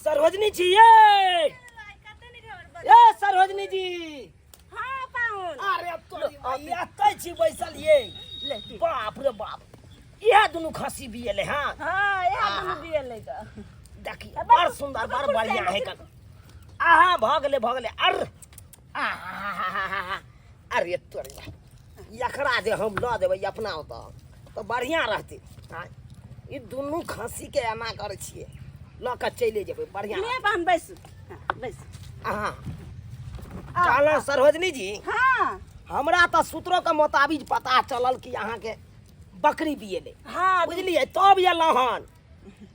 सरोजनी जी ये ए सरोजनी जी। हाँ पाहुन। अरे तोरी माई, एतै छी बैसल ये। ले की। बाप रे बाप, इएह दुनू खस्सी बियेलै। हाँ हाँ, इएह दुनू बियेलै। तऽ देखी, बड़ सुंदर, बड़ बढ़िया है कन। आहा, भऽ गेलै, भऽ गेलै। अर आहा, अरे तोरी माई, एकरा जे हम लऽ देबै अपना ओतऽ तऽ बढ़िआँ रहतै। आँय, ई दुनू खस्सीके एना करै छियै, लऽ कऽ चलि जेबै, बढ़िआँ। ले पाहुन, बैसू। हाँ, बैसू। अहाँ कहलहुँ सरोजनी जी। हाँ। हमरा तऽ सूत्रोके मोताबिक पता चलल कि अहाँके बकरी बियेलै। हाँ। बुझलियै, तब एलहुँ हन,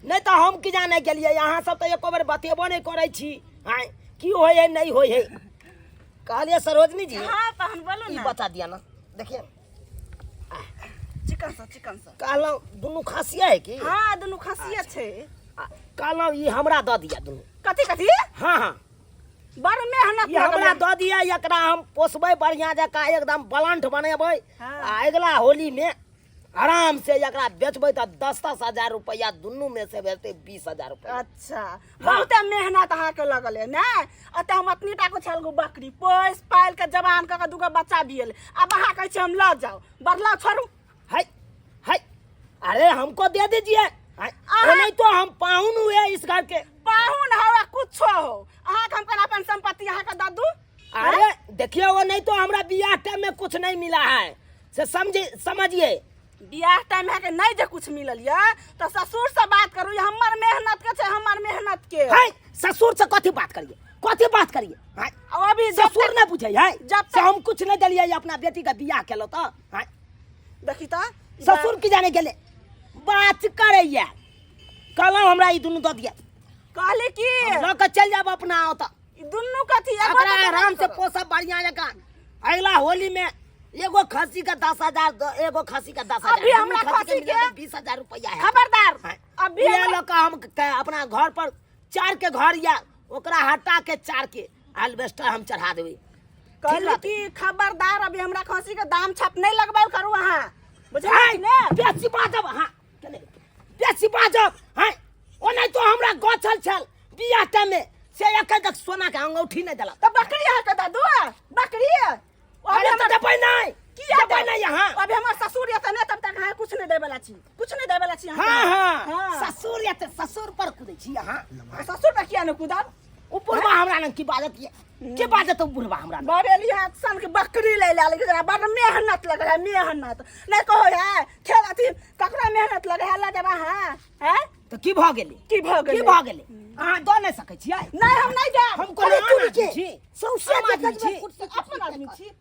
नहि तऽ हम की जाने गेलियै। अहाँ सब तऽ एको बेर बतेबो नहि करै छी। आँय, की होइ है, नहि होइ है। कहलियै सरोजनी जी। हाँ पाहुन, बोलू ई ना। बता दिया ना, देखिए। चिकन सँ, चिकन सँ। कहलहुँ दुनू खसिया है की? हाँ, दुनू खसिया छै। आ, कहलहुँ ई हमरा दऽ दिया दुनू। कथी कथी? हाँ हाँ। बड़ मेहनत ई हमरा लगल। दऽ दिया, एकरा हम पोसबै बढ़िया जकाँ, एकदम बलंठ बनेबै। हाँ। आ अगिला होली में आराम से एकरा बेचबै तऽ 10-10 हजार रुपया दुनू में से भेटतै, 20,000 रुपया। अच्छा, बहुते मेहनत अहाँके लगल है ने। अतः हम अपने टा को छल गो बकरी पोस पाल के जवान कऽ के दूगो बच्चा दियल, अब अहाँ कहै छी हम लऽ जाउ। बदलाव छोड़ू। हाय हाय, अरे हमको दे दीजिए। हाय, नहीं तो हम पाहुन हुए इस घर के। पाहुन हो या कुछो हो, अहाँके हम केना अपन संपत्ति अहाँके दऽ दू? अरे देखिए, वो नहीं तो हमरा बियाह टाइम में कुछ नहीं मिला है, से समझे, समझिए। बियाह टाइम अहाँके नहि जे कुछ मिलल यऽ तऽ ससुर से बात करू, ई हमर मेहनत के छै, हमर मेहनत के। हाय, ससुर से कथी बात करिए, कथी बात करिए? हाय, और अभी जब ससुर तक नहीं पूछे है जब से तक हम कुछ नहीं दिलिए, अपना बेटी का बियाह केलो तो। हाय, देखी तऽ ससुर की जाने गेले बात करैया। कहलहुँ हमरा ई दुनू दऽ दिया। कहली की हम लऽ कऽ चलि जायब अपना ओतऽ। ई दुनू कथी एगो एकरा तऽ आराम से करब। पोसब बढ़िया जकाँ। अगला होली में एगो खस्सी का 10,000, एगो खस्सी का 10,000, अभी दुनू हमरा खस्सी के खस्सी मिला के के 20,000 रुपया है। खबरदार। हाँ। अभी इएह हमरा लऽ कऽ हम अपना घर पर चार के घर या ओकरा हटा के चार के एल्बेस्टर हम चढ़ा देबै। ठीक कहली रहतै। की खबरदार, अभी हमरा खस्सी के दाम छाप नहीं लगबाल करू अहाँ, बुझलियै हाय, ने? बेसी बाजब, हाँ, केने? बेसी बाजब, हाय, ओ नहीं तो हमरा गछल छल बियाह टाइम में से एक तक सोना के अंगूठी नहीं देलक। तऽ बकरी अहाँके दऽ दू बकरी? अभी अरे तऽ हमर देबै नहि। किया देबै देबै? नहि यहाँ। अभी हमर ससुर एतऽ नहि, तब तक अहाँ कुछ नहीं देबै वाला छी, कुछ नहीं देबै वाला छी अहाँके। हाँ हाँ। हाँ। ससुर एते ससुर पर कूदै छी अहाँ। ससुर पर किया नहि कूदब? ओ बुढ़बा हमरा लग की बाजत ये, की बाजत ओ बुढ़बा हमरा लग? बरेली हाथ सन के बकरी ले ला, लेकिन जरा बड़ मेहनत लगे है। मेहनत नहीं कहो है खेल अथी ककरो मेहनत लगे है लगे अहाँ है। तऽ की भऽ गेलै? की भऽ की गेलै? भऽ गेलै? अहाँ दऽ नहि सकै छियै? नहीं, हम नहीं जाब। हम कोनो अरे आन तुरी आदमी के, छी? सौंसे आम आदमी जगत में छी? कुर्सी अपन आदमी छी।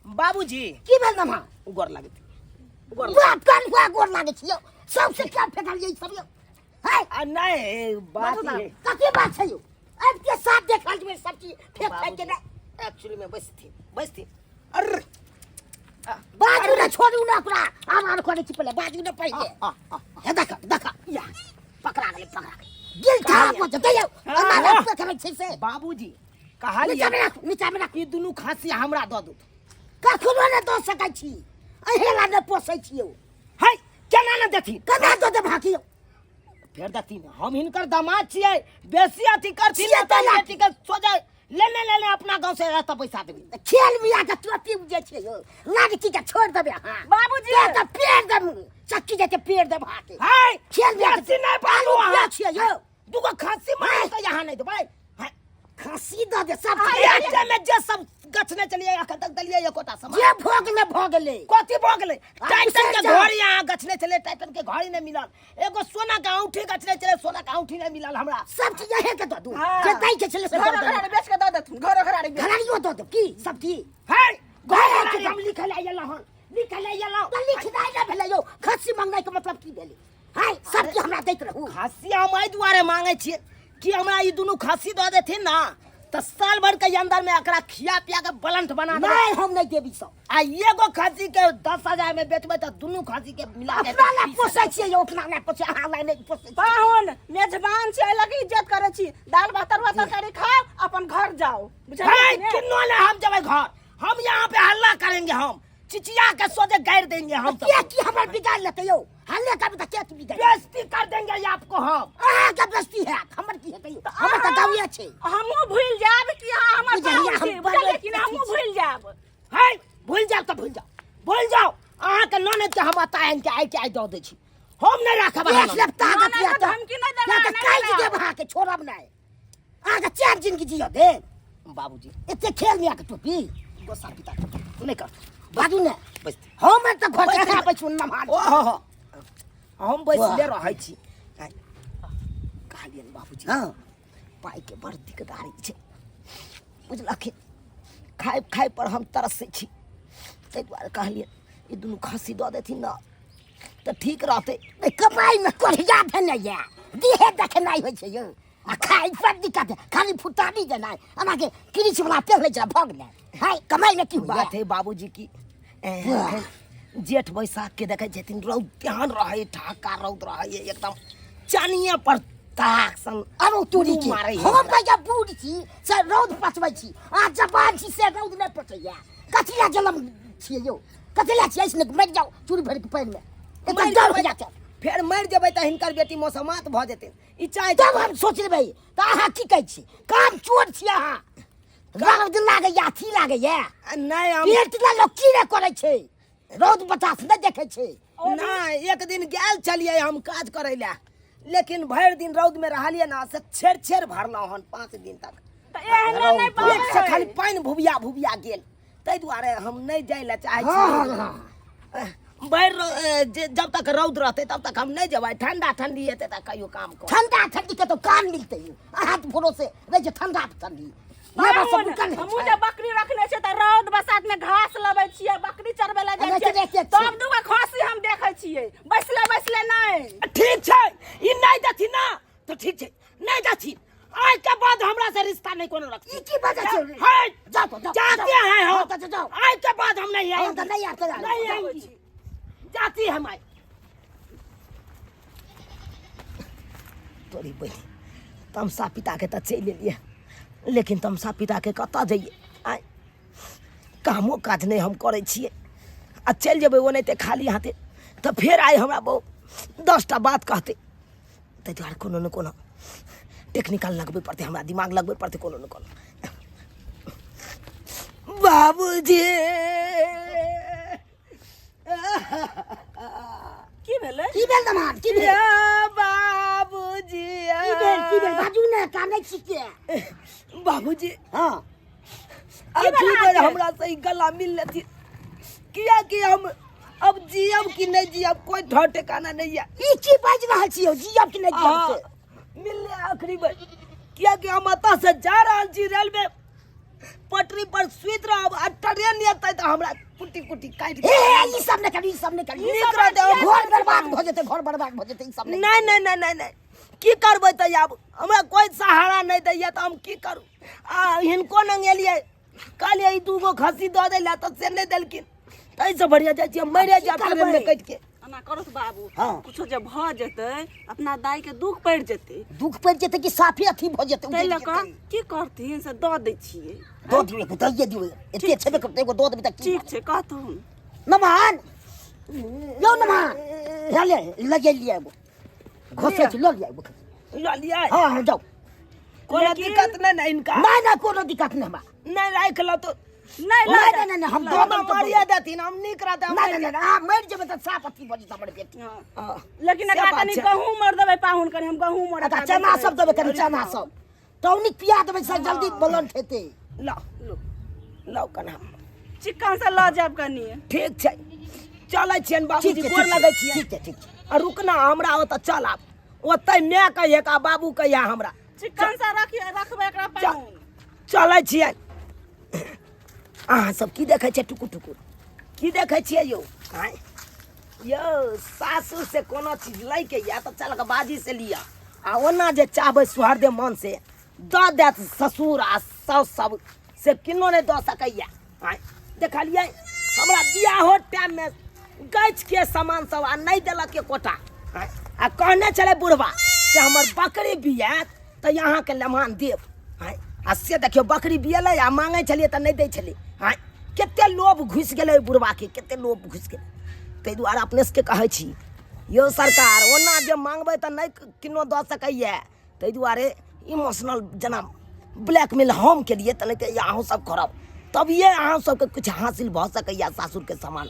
बाबूजी। की भेल नमा? गोर लागैत, गोर। बाप कान हुआ गोर लागै छी यौ, सौंसे क्या फेकलियै सब यौ? है आ नहीं, बात बाजू ना। ये कथी बात छै यौ? आबि के साथ देखल जेबै सब चीज फेक फेक के ने। एक्चुअली में बैसथिन, बैसथिन। अरे बाजू ने, छोड़ू ने ओकरा, आर आर करै छी पहिले, बाजू ने पहिले। आ, आ, हे देख देख, या पकड़ा गेलै, पकड़ा गेलै। गिल खराब हो जेतै यौ, एना हाँ। ने करै छै से। बाबूजी नीचा कहलियै मे राखू, नीचा मे राखू। ई दुनू खांसी हमरा दऽ दू। कखनो ने दऽ सकै छी, अहेला ने पोसै छी यौ। है, केना ने देथिन? केना दऽ देब हाकी यौ? फेर देखथिन, हम हिनकर दामाद छियै, बेसी अथी करथिन छियै ने तऽ तऽ बेटी के सोझा लेने लेने अपना गाँव से एतऽ पैसा देबै। खेल बिया के टोपी जे छै यौ, लड़की के छोड़ देबै अहाँ। बाबूजी। पेड़ तऽ पेड़ देब, चक्की जे छै पेड़ देब अहाँके। है, खेल बिया के बेसी नहि बाजू आलू अहाँ। बिया छियै यौ। दूगो खांसी मार तऽ यहाँ नहि देबै? है, खांसी दऽ दे सब। आ, में जे सब गछने चलिए, अखन तक देलिए एकोटा सामान? जे भऽ गेलै भऽ गेलै। कथी भऽ गेलै? टाइटन के जाउ। घड़ी अहाँ गछने छलियै, टाइटन के घड़ी नहि मिलल। एगो सोना के औंठी गछने छलियै, सोना के औंठी नहि मिलल हमरा। सब चीज अहें के दऽ दू। हाँ। जे दै के छलै से दऽ घरो देब। घरारी बेच के दऽ देथुन, घरो घरारी बेच। घरारियो दऽ देब की सब चीज? है, घर घरारी हम लिखै लए एलहुँ हन, लिखै लए एलहुँ। तऽ लिखनाइ नहि भेलै यौ, खस्सी मंगनाइ के मतलब की भेलै? हाय, सब चीज हमरा दैत रहू। खस्सी हम एहि दुआरे मांगै छियै कि हमरा ई दुनू खस्सी दऽ देथिन ना तऽ साल भर के अंदर में एकरा खिया पिया के बलंट बना देबै। नहीं, हम नहीं देबी सब। आ एगो खस्सी के 10,000 में बेचबै तऽ दुनू खस्सी के मिला के अपना ला 20,000। पोसै छियै यौ, अपना ला पोसै, अहाँ ला नहि पोसै छियै। पाहुन मेजबान छै, एहि लगे इज्जत करै छी। दाल भात तरुआ तरकारी खाओ, अपन घर जाओ, बुझलियै हे, कि ने? किन्नो ने हम जेबै घर, हम यहाँ पे हल्ला करेंगे, हम चिचिया के सोझे गारि देंगे हम किया सबको। की हमर बिगाड़ लेतै यौ? हल्ले करबै तऽ के की बिगड़ि बेइज्जती कर देंगे ये आपको हम। अहाँके बेइज्जती हैत, हमर की हेतै? हमर तऽ दाउए छै। हमहूँ भूलि जायब कि अहाँ हमर बुझलियै, पाहुन हम छी, बड़ बुझलियै कि नहि? अथी हमहूँ छी। भूलि जायब। है, भूल जाओ तऽ भूल जाओ, भूल जाओ। अहाँके ननद के हम एतऽ आनि के आइ के आइ दऽ दै छी, हम नहि राखब अहाँ देख लग। लेब ताकत ना, यऽ ना, तऽ। धमकी नहि देबै, या तऽ नहि काटि देबै। देब अहाँके, छोड़ब नहि। अहाँके चारि जिनगी जियऽ देब। बाबूजी एते खेल में आके टोपी गोसा पिता नहीं कर। बाजू ने। बैस। हम तऽ घर बैस। से आबै छी नमहार। ओ हो हो, हम बैसले रहै छी। आइ, कहलियनि बाबूजी, हँ, पाइके बड़ दिकदारी छै, बुझलखिन? खाय खाय पर हम तरसै छी। ताहि दुआरे कहलियै ई दुनू खस्सी दऽ देथिन ने तऽ ठीक रहतै। नहि, कमाइमे कोढ़िया भेलै यऽ, देहे देखेनाइ होइ छै यौ, आ खाइ पर दिक्कत है, खाली फुटानी देनाइ। अहाँके किरिच वाला पेहलै छै, भऽ गेलै। हाय, कमाइमे की होइया? बात है बाबूजी की एखन जेठ बैसाख के देखै छथिन, रौद तेहन रहै, ठहक्का रौद रहै, एकदम चानिए पर ताक सन। अरो तोरी के मारै है हम हमरा। कहिया बूढ़ छी से रौद पचबै छी, आ जवान छी से रौद नहि पचैया। कथी लए जलम छियै यौ? कथी लए छियै? ऐसने मरि जाउ चूड़ी भरि के पानिमे, एकदम मरि डर हो जेबै। जायत। फेर मरि जेबै तऽ हिनकर बेटी मौसमात भऽ जेतै, ई चाहै तब हम सोच लेबै। तऽ अहाँ की कहै छी? काम चोर छी अहाँ। रौद लागैया, अथी लागैया। नहि, हम पेट लए लोक की नहि करै छै? रौद बतास नहि देखै छै। नहि, एक दिन गेल छलियै हम काज करै लए, लेकिन भरि दिन रौद में रहलियै ने, से छेर छेर भरलहुँ हन 5 दिन तक। तऽ एहने नहि पेट से पाबै। खाली पानि भुबिया भुबिया गेल। ताहि दुआरे हम नहि जाइ लए चाहै हँ, छी। हँ, भरि जब तक रौद रहतै तब तक हम नहि जेबै। ठंडा ठंडी हेतै तऽ कहियो काम कर। ठंडा ठंडी के तो काम मिलतै यौ, अहाँ के भरोसे रहै छै। ठंडा ठंडी लेबर सब रुकल रहै हमहूँ छै। जे बकरी रखने छियै तऽ रौद बसात में घास लबै छियै, बकरी चरबै लए जाइ एनाहिते छियै, देखते छियै। तब दूगो खस्सी हम देखै छियै, बैसले बैसले नहि। ठीक छै, ई नहि देथिन ना तऽ ठीक छै, नहि देथिन। आज के बाद हमरा से रिश्ता नहीं कोनो रखती। ई की बात छै? है, जाओ तो, जाओ, जाते जाओ। हैं हम। हाँ, तो जाओ। आज के बाद हम नहीं हाँ, आएंगे। तो नहीं आते, जाओ। नहीं जाओ। आएंगी, जाती है माई। तोरी बहिन, तमसा पिता के तऽ चलि एलियै, लेकिन तमसा पिता के कतऽ जइयै? आइ कामो काज नहि हम करै छियै, आ चलि जेबै ओनाहिते खाली हाथे तऽ फेर आइ हमरा बहु 10टा बात कहतै। ताहि दुआरे कोनो ने कोनो टेक्निकल लगबै पड़तै, हमरा दिमाग लगबै पड़तै कोनो ने कोनो। बाबूजी। की भेलै? की भेल दमाद, की भेल? या बाबूजी। की भेल, की भेल? बाजू ने, कानै छी के? बाबूजी। हँ। अथी भेल बेर अहाँके? हमरा से ई गला मिल लेथिन, कियाकि हम अब जियब कि नहीं जियब कोई ठौर ठिकाना नहीं है। ई की बाजि रहल छी यौ, जियब कि नहि जियब हाँ, से? मिलले आखिरी बेर, कियाकि हम एतऽ से जा रहल छी, रेलवे पटरी पर सुति रहब आ ट्रेन एतै तऽ हमरा कुटी कुटी काटि हे हे, ई सब नहि करी, ई सब नहि करी। नीक रहतै, घर बर्बाद भऽ जेतै, घर बर्बाद भऽ जेतै, ई सब नहि। नहीं नहीं नहीं नहीं नहीं, की करबै तऽ आब हमरा कोई सहारा नहीं दैया तऽ हम की करू? आ हिनको लग एलियै, कहलियै ई दूगो खस्सी दऽ दै लए तऽ से नहि देलखिन। ताहिसँ बढ़िआँ जाइ छियै मरिए की जायब ट्रेनमे करबै? कटि के। एना करू बाबू। हँ। कुछो जे भऽ जेतै, अपना दाई के दुख पड़ि जेतै। दुख पड़ि जेतै कि साफे अथी भऽ जेतै, ताहि उजड़ि लऽ कऽ जेतै। की करथिन से दऽ दै छियै। दऽ दियौ, एगो दैये दियौ, एते छेबे करतै, एगो दऽ देबै तऽ की? ठीक छै, कहथुन। नमन यौ, नमन, हे ले, लगेलियै एगो घोसै छी, लऽ लिअ एगो। लऽ लियै। हँ हँ, जाउ। कोनो लेकिन दिक्कत नहि ने हिनका? नहि नहि, कोनो दिक्कत नहि हमरा। नहि राखि लऽ तऽ नहि, लऽ नहि जा। नहि नहि, हम दऽ हमरा देब तऽ मरिए देथिन, हम नीक रहतै हम। नहि नहि नहि, अहाँ मरि जेबै तऽ साफ अथी भऽ जेतै हमर बेटी। हँ। हँ। लेकिन से एकरा बात कनि छै। गहूँम आर देबै पाहुन, कनि हम गहूँम आर अच्छा एकरा चना दैत सब रहै देबै, कनि चना सब टॉनिक पिया देबै से जल्दी ब्लड हेतै। लऽ लऽ कना। चिक्कन से लऽ जायब कनि। ठीक छै, चलै छियनि ठीक बाबूजी। छै। गोर ठीक लगै छै। छियनि। ठीक छै, ठीक छै। आ रुकना, हमरा ओतऽ चल आब, ओतै माय कहिए आ बाबू कहिया हमरा। चिक्कन से रखिए, रखबै एकरा पाहुन। चलै छियै। अहाँ सब की देखै छियै? टुकुर टुकुर की देखै छियै यौ? आँय यौ, सासु से कोनो चीज लैके यऽ तऽ चल कऽ बाजी से लिअ, आ ओना जे चाहबै सुहरदे मन से दऽ देत ससुर आ साउस सब, से किनो नहि दऽ सकैया। आँय देखलियै, हमरा बियाहो टाइममे गछके सामान सब आ नहि देलक एकोटा। आँय, आ कहने छलै बुढ़बा से हमर बकरी बियात तऽ अहाँके लेमान देब। आँय, आ से देखियौ, बकरी बियेलै आ मांगै छलियै तऽ नहि दै छलै। आँय, कते लोभ घुसि गेलै ओहि बुढ़बाके, कते लोभ घुसि गेलै। ताहि दुआरे अपने सबके कहै छी यौ सरकार, ओना जे मांगबै तऽ नहि किनो दऽ सकैए, ताहि दुआरे इमोशनल जेना ब्लैकमेल हम केलिए तेनाहिते अहूँ सब करब, तभिए अहाँ सबके किछु हासिल भऽ सकैए सासुरके सामान।